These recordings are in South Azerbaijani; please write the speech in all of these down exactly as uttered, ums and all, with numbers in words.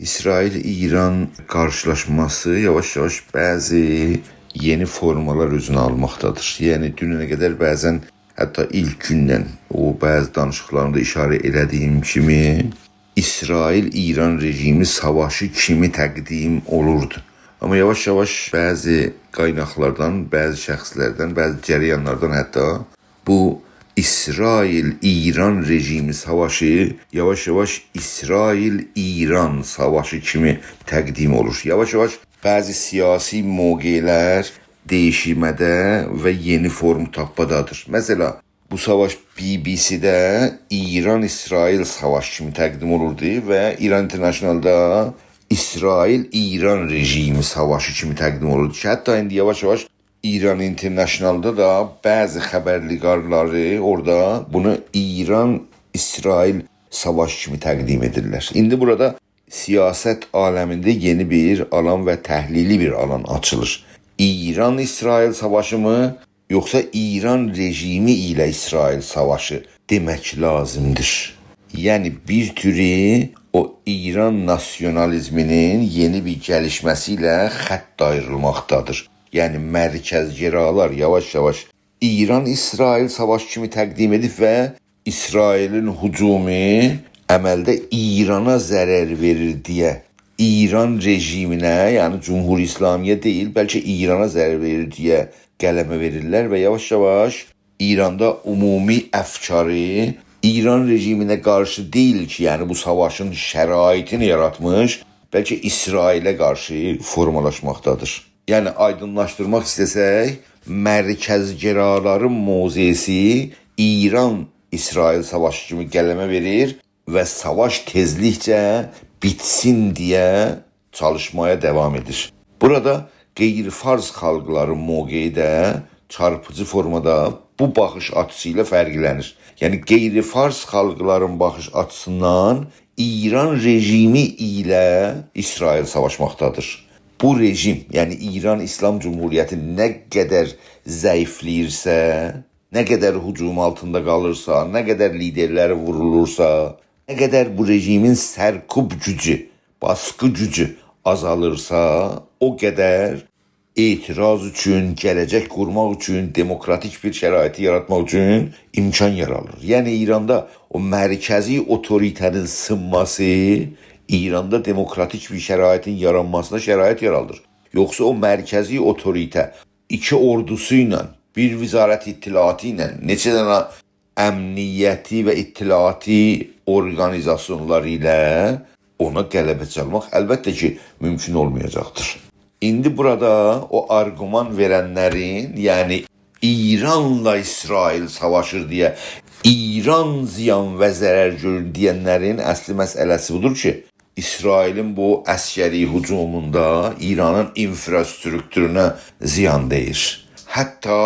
اسرائیل-ایران قارشیلاشماسی یاواش-یاواش بعضی یئنی فورمالار اؤزونه آلماقدادیر. یعنی، دوننه قدر بعضاً، حتی ایلک گوندن، او بعضی دانیشیقلاریمدا ایشاره ائله‌دیگیم کیمی، اسرائیل-ایران رژیمی ساواشی کیمی تقدیم اولوردو. آمما یاواش-یاواش بعضی قایناقلاردان، بعضی شخصلردن، بعضی جریانلاردان حتی بو اسرائیل-ایران رژیمی ساواشی یاواش-یاواش اسرائیل-ایران ساواشی کیمی تقدیم اولور. یاواش-یاواش بعضی سیاسی موقعلر دییشمه‌ده و یئنی فورم تاپمادادیر. مثلا، بو ساواش بی بی سی‌ده ایران-اسرائیل ساواشی کیمی تقدیم اولوردو و ایران اینترنشنالدا اسرائیل-ایران رژیمی ساواشی کیمی تقدیم اولوردو کی، حتی ایندی یاواش-یاواش ایران اینترنشنالدا دا بعضی خبرنگارلاری اورادا بونو ایران-اسرائیل ساواشی کیمی تقدیم ائدیرلر. ایندی بورادا سیاست عالمینده یئنی بیر آلان و تحلیلی بیر آلان آچیلیر. ایران-اسرائیل ساواشی‌می، یوخسا ایران رژیمی ایله اسرائیل ساواشی دئمک لازیمدیر. یعنی، بیر تورو او ایران ناسیونالیزمینین یئنی بیر گلیشمه‌سی ایله خط آیریلماقدادیر. یعنی، مرکزگرالار یاواش-یاواش ایران-اسرائیل ساواشی کیمی تقدیم ائدیب و اسرائیلین هجومو عملده ایرانا ضرر وئریر دئیه، ایران رژیمینه، یعنی جمهوری اسلامی‌یه دئییل، بلکه ایرانا ضرر وئریر دئیه قلمه وئریرلر و یاواش-یاواش ایراندا عمومی افکاری ایران رژیمینه قارشی دئییل کی، یعنی بو ساواشین شرایطینی یاراتمیش، بلکه اسرائیله قارشی فورمالاشماقدادیر. یعنی، آیدینلاشدیرماق ایسته‌سک، مرکزگرالارین موضعی‌سی ایران-اسرائیل ساواشی کیمی قلمه وئریر و ساواش تئزلیکجه بیتسین دئیه چالیشمایا داوام ائدیر. بورادا غیرفارس خالقلارین موقعی ده چارپیجی فورمادا بو باخیش آچیسی ایله فرقلنیر. یعنی، غیرفارس خالقلارین باخیش آچیسیندان ایران رژیمی ایله اسرائیل ساواشماقدادیر. بو رژیم، یعنی ایران ایسلام جمهوریتی نه قدر ضعیفله‌ییرسه، نه قدر هجوم آلتیندا قالیرسا، نه قدر لیدرلری وورولورسا، نه قدر بو رژیمین سرکوب گوجو، باسقی گوجو آزالیرسا، او قدر اعتراض اوچون، گله‌جک قورماق اوچون، دموکراتیک بیر شرایطی یاراتماق اوچون امکان یارانیر. یعنی، ایراندا او مرکزی اوتوریته‌نین سینماسی ایراندا دموکراتیک بیر شرایطین یارانماسینا شرایط یارادیر. یوخسا او مرکزی اوتوریته ایکی اوردوسو ایله، بیر وزارت اطلاعاتی ایله، نئچه دنه امنیتی و اطلاعاتی اورقانیزاسیونلار ایله اونا غلبه چالماق البته کی، مومکون اولمایاجاقدیر. ایندی بورادا او آرگومان وئرنلرین، یعنی ایرانلا اسرائیل ساواشیر دئیه، ایران زیان و ضرر گؤرور دئینلرین اصلی مسئله‌سی بودور کی، اسرائیلین بو عسکری هجوموندا ایرانین اینفراستروکتورونا زیان دَییر. حتی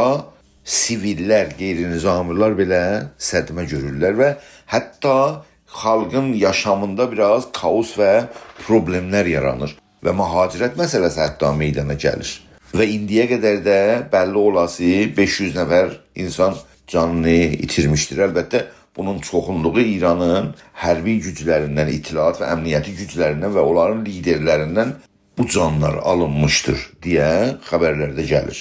سیویللر، غیرنظامی‌لر بئله صدمه گؤرورلر و حتی خالقین یاشامیندا بیر آز کائوس و پروبلئملر یارانیر و مهاجرت مسئله‌سی حتی میدانا گلیر. و ایندییه قدر ده بللی اولاسی بئش یوز نفر اینسان جانینی ایتیرمیشدیر. البته، بونون چوخونلوغو ایرانین حربی گوجلریندن، اطلاعات و امنیتی گوجلریندن و اونلارین لیدرلریندن بو جانلار آلینمیشدیر دئیه خبرلرده گلیر.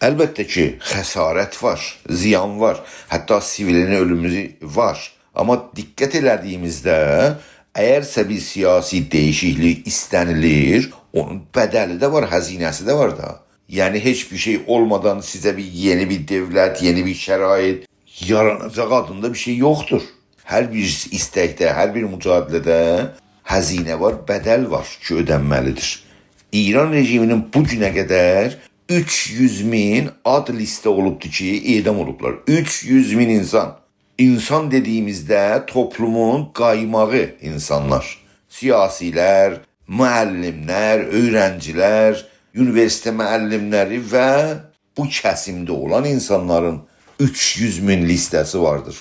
البته کی، خسارت وار، زیان وار، حتی سیویلین اؤلومو وار. آمما دقت ائله‌دیییمیزده، اگرسه بیر سیاسی دییشیکلیک ایسته‌نیلیر، اونون بدلی ده وار، هزینه‌سی ده وار دا. یعنی، هئچ بیر شئی اولمادان سیزه بیر یئنی بیر دؤولت، یئنی بیر شرایط یاراناجاق آدیندا بیر شئی یوخدور. هر بیر ایستکده، هر بیر مجادله‌ده هزینه وار، بدل وار کی، اؤدنمه‌لیدیر. ایران رژیمینین بو گونه قدر اوچ یوز مین آد لیسته اولوبدور کی، اعدام اولوبلار. اوچ یوز مین اینسان. اینسان دئدیییمیزده توپلومون قایماغی اینسانلار. سیاسی‌لر، معلم‌لر، اؤیرنجی‌لر، اونیوئرسیتئت معلم‌لری و بو کسیمده اولان اینسانلارین اوچ یوز مین لیسته‌سی واردیر.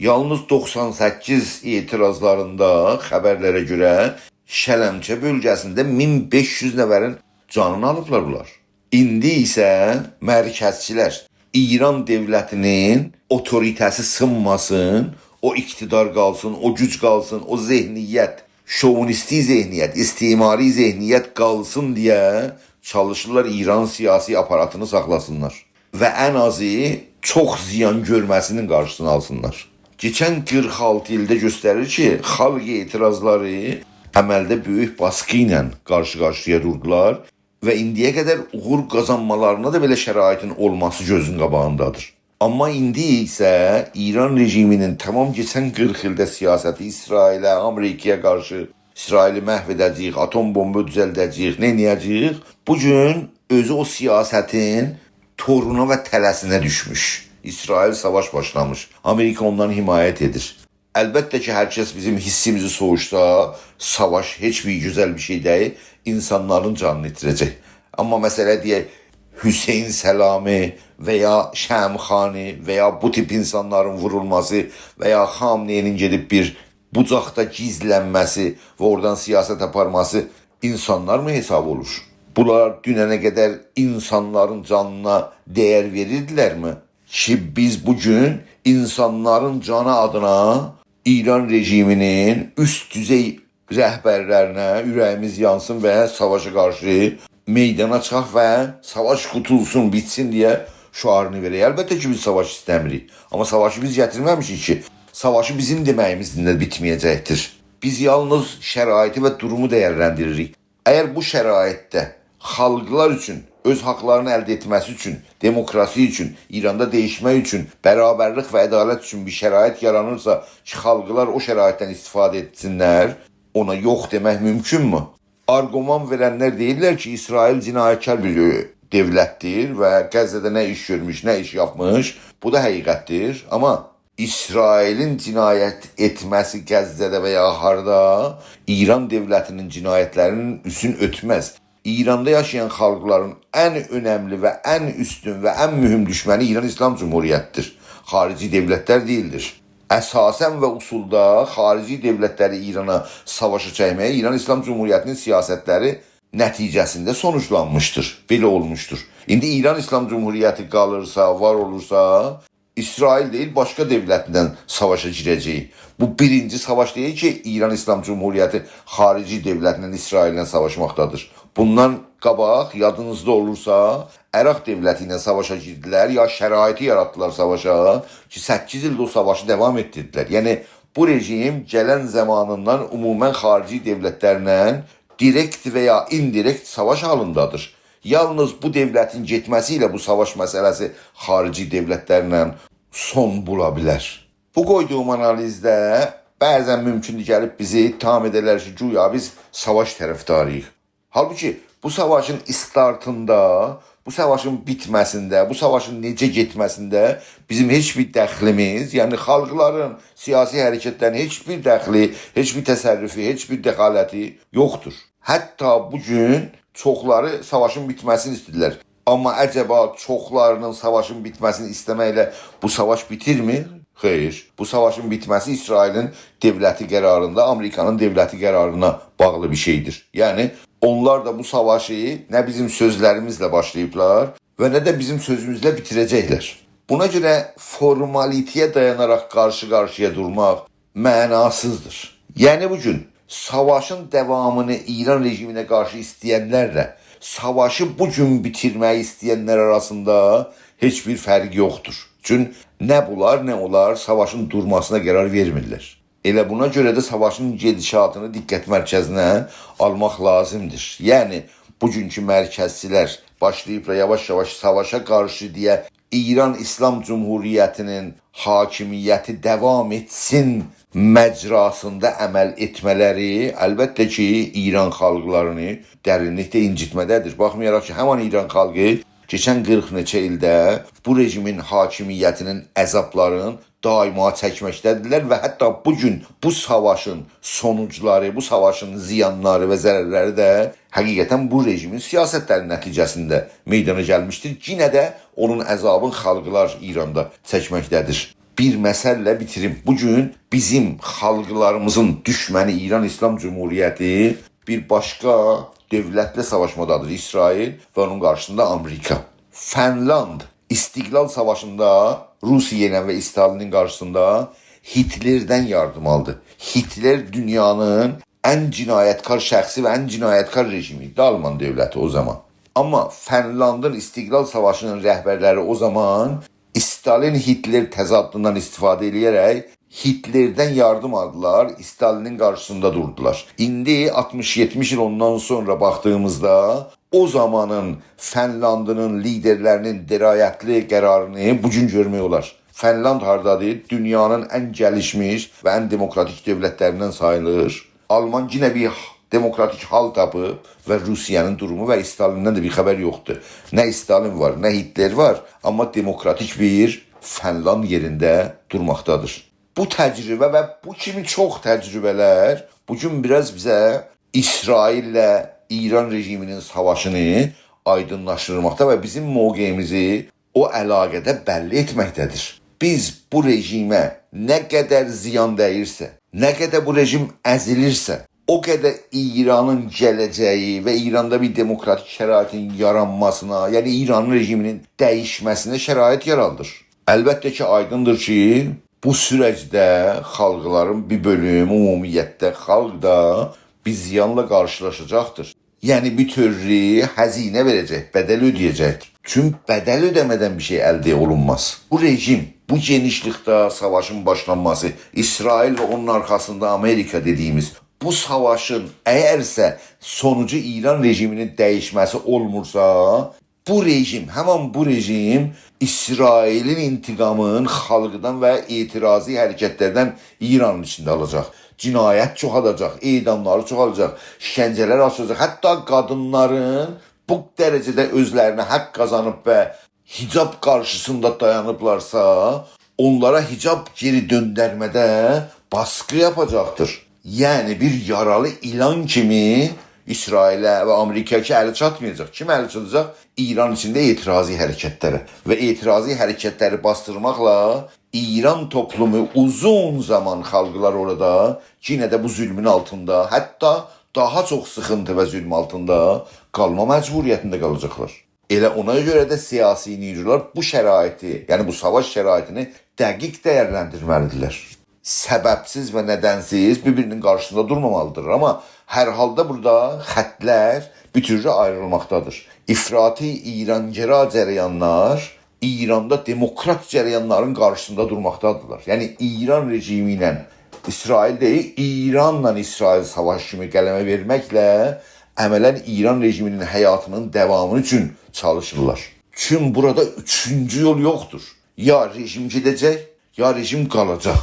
یالنیز دوخسان سککیز اعتراضلاریندا، خبرلره گؤره، شلمچه بؤلگه‌سینده مین بئش یوز نفرین جانینی آلیبلار بونلار. ایندی ایسه مرکزچی‌لر ایران دؤولتینین اوتوریته‌سی سینماسین، او اقتدار قالسین، او گوج قالسین، او ذهنیت شووینیستی ذهنیت، استعماری ذهنیت قالسین دئیه چالیشیرلار ایران سیاسی آپاراتینی ساخلاسینلار. و ان آزی چوخ زیان گؤرمه‌سینین قارشیسینی آلسینلار. کئچن قیرخ آلتی ایلده گؤستریر کی، خالق اعتراضلاری عملده بؤیوک باسقی ایله قارشی-قارشییا دوردولار و ایندییه قدر اوغور قازانمالارینا دا بئله شرایطین اولماسی گؤزون قاباغیندادیر. آمما ایندی ایسه ایران رژیمینین تمام کئچن قیرخ ایلده سیاستی، اسرائیله، آمریکایا قارشی، اسرائیلی محو ائده‌جه‌ییک، آتوم بومبا دوزلده‌جه‌ییک، نئینیه‌جه‌ییک؟ بو گون اؤزو او سیاستین تورونا و تله‌سینه دوشموش. اسرائیل ساواش باشلامیش. آمریکا اوندان حمایت ائدیر. البته کی، هر کس بیزیم حیسیمیزی سوروشسا، ساواش هئچ بیر گؤزل بیر شئی دئییل، اینسانلارین جانینی ایتیره‌جک. آمما مسئله دئیک، حسین سلامی و یا شمخانی و یا بو تیپ اینسانلارین وورولماسی و یا خامنه‌ای‌نین گئدیب بیر بوجاقدا گیزلنمه‌سی و اورادان سیاست آپارماسی اینسانلارمی حساب اولور؟ بونلار دوننه قدر اینسانلارین جانینا دَیر وئریردیلرمی؟ کی، بیز بو گون اینسانلارین جانی آدینا ایران رژیمینین اوست دوزئی رهبرلرینه اوره‌ییمیز یانسین و ساواشا قارشی میدانا چیخاق و «ساواش قوتولسون، بیتسین» دئیه شعارینی وئرک. البته کی، بیز ساواش ایسته‌میریک. آمما ساواشی بیز گتیرمه‌میشیک کی. ساواشی بیزیم دئمه‌ییمیزله بیتمه‌یه‌جکدیر. بیز یالنیز شرایطی و دورومو دیرلندیریریک. اگر بو شرایطده خالقلار اوچون، اؤز حاقلارینی الده ائتمه‌سی اوچون، دموکراسی اوچون، ایراندا دییشمک اوچون، برابرلیک و عدالت اوچون بیر شرایط یارانیرسا کی، خالقلار او شرایطدن استفاده ائتسینلر، اونا یوخ دئمک مومکونمو؟ آرگومان وئرنلر دئییرلر کی، اسرائیل جنایتکار بیر، ائ، دؤولتدیر و غزه‌ده نه ایش گؤرموش، نه ایش یاپمیش، بو دا حقیقتدیر. آمما اسرائیلین جنایت ائتمه‌سی غزه‌ده و یا هاردا ایران دؤولتینین جنایتلرینین اوستون اؤرتمز. ایراندا یاشایان خالقلارین ان اؤنملی و ان اوستون و ان مهم دوشمنی ایران ایسلام جمهوریتی‌دیر. خاریجی دؤولتلر دئییلدیر. اساساً و اصولدا خاریجی دؤولتلری ایرانا ساواشا چکمه‌یه ایران ایسلام جمهوریتی‌نین سیاستلری نتیجه‌سینده سونوجلانمیشدیر. بئله اولموشدور. ایندی ایران ایسلام جمهوریتی قالیرسا، وار اولورسا، اسرائیل دئییل، باشقا دؤولتله ساواشا گیره‌جه‌ییک. بو بیرینجی ساواش دئییل کی، ایران ایسلام جمهوریتی خاریجی دؤولتله، اسرائیلله ساواشماقدادیر. بوندان قاباق، یادینیزدا اولورسا، عراق دؤولتی ایله ساواشا گیردیلر، یا شرایطی یاراتدیلار ساواشا کی، سککیز ایل ده او ساواشی داوام ائتدیردیلر. یعنی، بو رژیم گلن زامانیندان عموماً خاریجی دؤولتلرله دیرکت و یا ایندیرکت ساواش حالیندادیر. یالنیز بو دؤولتین گئتمه‌سی ایله بو ساواش مسئله‌سی خاریجی دؤولتلرله سون بولا بیلر. بو قویدوغوم آنالیزده بعضاً مومکوندور گلیب بیزی اتهام ائده‌لر کی، گویا بیز ساواش طرفداری‌ییق. حالبوکی بو ساواشین استارتیندا، بو ساواشین بیتمه‌سینده، بو ساواشین نئجه گئتمه‌سینده بیزیم هئچ بیر دخلیمیز، یعنی خالقلارین، سیاسی حرکتلرین هئچ بیر دخلی، هئچ بیر تصرفو، هئچ بیر دخالتی یوخدور. حتی بو گون چوخلاری ساواشین بیتمه‌سینی ایسته‌ییرلر. آمما عجبا چوخلاری‌نین ساواشین بیتمه‌سینی ایسته‌مکله بو ساواش بیتیرمی؟ خیر. بو ساواشین بیتمه‌سی اسرائیلین دؤولتی قراریندا، آمریکانین دؤولتی قرارینا باغلی بیر شئیدیر. یعنی، اونلار دا بو ساواشی نه بیزیم سؤزلریمیزله باشلاییبلار و نه ده بیزیم سؤزوموزله بیتیره‌جکلر. بونا گؤره فورمالیته‌یه دایاناراق قارشی-قارشییا دورماق معناسیزدیر. یعنی بو گون ساواشین داوامینی ایران رژیمینه قارشی ایسته‌ینلرله ساواشی بو گون بیتیرمه‌یی ایسته‌ینلر آراسیندا هئچ بیر فرق یوخدور. چون نه بونلار، نه اونلار ساواشین دورماسینا قرار وئرمیرلر. ائله بونا گؤره ده ساواشین گئدیشاتینی دقت مرکزینه آلماق لازیمدیر. یعنی، بوگونکو مرکزچیلر باشلاییبلار یاواش-یاواش ساواشا قارشی دئیه ایران ایسلام جمهوریتی‌نین حاکمیتی داوام ائتسین مجراسیندا عمل ائتمه‌لری، البته کی، ایران خالقلارینی درینلیکده اینجیتمه‌ده‌دیر. باخمایاراق کی، همان ایران خالقی کئچن قیرخ نئچه ایلده بو رژیمین حاکمیتی‌نین عذابلارین دائما چکمکده‌دیرلر و حتی بو گون بو ساواشین سونوجلاری، بو ساواشین زیانلاری و ضررلری ده حقیقتاً بو رژیمین سیاستلری نتیجه‌سینده میدانا گلمیشدیر. یئنه ده اونون عذابین خالقلار ایراندا چکمکده‌دیر. بیر مثلله بیتیریم. بو گون بیزیم خالقلاریمیزین دوشمنی ایران ایسلام جمهوریتی بیر باشقا دؤولتله ساواشمادادیر. اسرائیل و اونون قارشیسیندا آمریکا. فنلاند استقلال ساواشیندا روسیه ایله و استالینین قارشیسیندا هیتلردن یاردیم آلدی. هیتلر دونیانین ان جنایتکار شخصی و ان جنایتکار رژیم ایدی آلمان دؤولتی او زامان. آمما فنلاندین استقلال ساواشی‌نین رهبرلری او زامان استالین هیتلر تضادیندان استفاده ائله‌یه‌رک هیتلردن یاردیم آلدیلار، استالینین قارشیسیندا دوردولار. ایندی آلتمیش یئتمیش ایل اوندان سونرا باخدیغیمیزدا او زامانین فنلاندی‌نین لیدرلری‌نین درایتلی قرارینی بو گون گؤرمک اولار. فنلاند هاردادیر؟ دونیانین ان گلیشمیش و ان دموکراتیک دؤولتلریندن ساییلیر. آلمان یئنه بیر دموکراتیک حال تاپیب و روسیه‌نین دورومو و استالیندن ده بیر خبر یوخدور. نه استالین وار، نه هیتلر وار، آمما دموکراتیک بیر فنلاند یئرینده دورماقدادیر. بو تجربه و بو کیمی چوخ تجربه‌لر بو گون بیر آز بیزه اسرائیل‌له ایران رژیمی‌نین ساواشینی آیدینلاشدیرماقدا و بیزیم موقعیمیزی او علاقه‌ده بللی ائتمکده‌دیر. بیز بو رژیمه نه قدر زیان دَییرسه، نه قدر بو رژیم ازیلیرسه، او قدر ایرانین گله‌جه‌یی و ایراندا بیر دموکراتیک شرایطین یارانماسینا، یعنی ایران رژیمی‌نین دییشمه‌سینه شرایط یارادیر. البته کی، آیدیندیر کی، بو سورجده خالقلارین بیر بؤلومو، عمومیتله خالق دا بیر زیانلا قارشیلاشاجاقدیر. یعنی بیر تورلو هزینه وئره‌جک، بدل اؤده‌یه‌جک. چونکی بدل اؤده‌مه‌دن بیر شئی الده اولونماز. بو رژیم، بو گئنیشلیکده ساواشین باشلانماسی، اسرائیل و اونون آرخاسیندا آمریکا دئدیگیمیز، بو ساواشین اگرسه سونوجو ایران رژیمی‌نین دییشمه‌سی اولمورسا، بو رژیم، همان بو رژیم اسرائیلین انتقامین خالقدان و اعتراضی حرکتلردن ایرانین ایچینده آلاجاق. جنایت چوخالاجاق، اعداملاری چوخالاجاق، شکنجه‌لر آچیلاجاق. حتی قادینلارین بو درجه‌ده اؤزلرینه حق قازانیب و حجاب قارشیسیندا دایانیبلارسا، اونلارا حجاب گئری دؤندرمه‌ده باسقی یاپاجاقدیر. یعنی بیر یارالی ایلان کیمی اسرائیله و آمریکایا کی الی چاتمایاجاق. کیمه الی چاتاجاق؟ ایران ایچینده اعتراضی حرکتلره. و اعتراضی حرکتلری باسدیرماقلا ایران توپلومو اوزون زامان خالقلار اورادا یئنه ده بو ظلمون آلتیندا، حتی داها چوخ سیخینتی و ظلم آلتیندا قالما مجبوریتینده قالاجاقلار. ائله اونا گؤره ده سیاسی نیرولار بو شرایطی، یعنی بو ساواش شرایطینی دقیق دیرلندیرمه‌لیدیرلر. سببسیز و ندنسیز بیر-بیری‌نین قارشیسیندا دورمامالیدیرلار. آمما هر حالدا بورادا خطلر بوتؤولو آیریلماقدادیر. افراطی ایران‌گرا جریانلار ایراندا دموکرات جریانلارین قارشیسیندا دورماقدادیرلار. یعنی ایران رژیمی ایله اسرائیل دئییل، ایرانلا اسرائیل ساواش کیمی قلمه وئرمکله عملاً ایران رژیمی‌نین حیاتی‌نین داوامی اوچون چالیشیرلار. چون بورادا اوچونجو یول یوخدور. یا رژیم گئده‌جک، یا رژیم قالاجاق.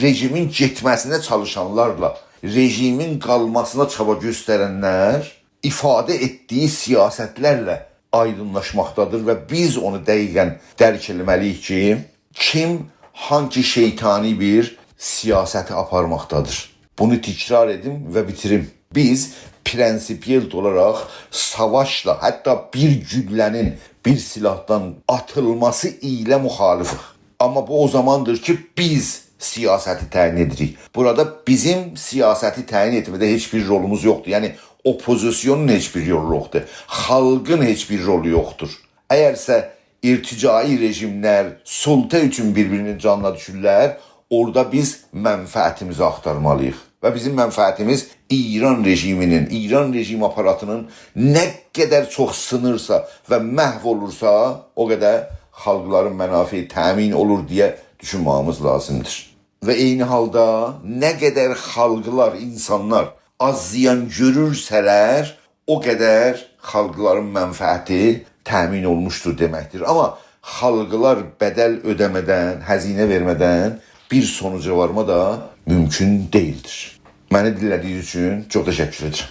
رژیمین گئتمه‌سینه چالیشانلارلا رژیمین قالماسینا چابا گؤسترنلر ایفاده ائتدیگی سیاستلرله آیدینلاشماقدادیر و بیز اونو دقیقاً درک ائله‌مه‌لی‌ییک کی، کیم هانسی شیطانی بیر سیاستی آپارماقدادیر. بونو تکرار ائدیم و بیتیریم. بیز پرنسیپیل اولاراق ساواشلا، حتی بیر گولله‌نین بیر سلاحدان آتیلماسی ایله مخالفیک. آمما بو او زاماندیر کی، بیز سیاستی تعیین ائدیریک. بورادا بیزیم سیاستی تعیین ائتمه‌ده هئچ بیر رولوموز یوخدور. یعنی، اوپوزیسیونون هئچ بیر رولو یوخدور. خالقین هئچ بیر رولو یوخدور. اگرسه ارتجاعی رژیملر سلطه اوچون بیر-بیری‌نین جانینا دوشورلر، اورادا بیز منفعتیمیزی آختارمالی‌ییق. و بیزیم منفعتیمیز ایران رژیمی‌نین، ایران رژیم آپاراتی‌نین نه قدر چوخ سینیرسا و محو اولورسا، او قدر خالقلارین منافعی تأمین اولور دئیه دوشونمه‌ییمیز لازیمدیر. و عینی حالدا نه قدر خالقلار، اینسانلار آز زیان گؤرورسه‌لر، او قدر خالقلارین منفعتی تأمین اولموشدور دئمکدیر. آمما خالقلار بدل اؤده‌مه‌دن، هزینه وئرمه‌دن بیر سونوجا وارما دا مومکون دئییلدیر. منی دینله‌دیگینیز اوچون چوخ تشکر ائدیرم.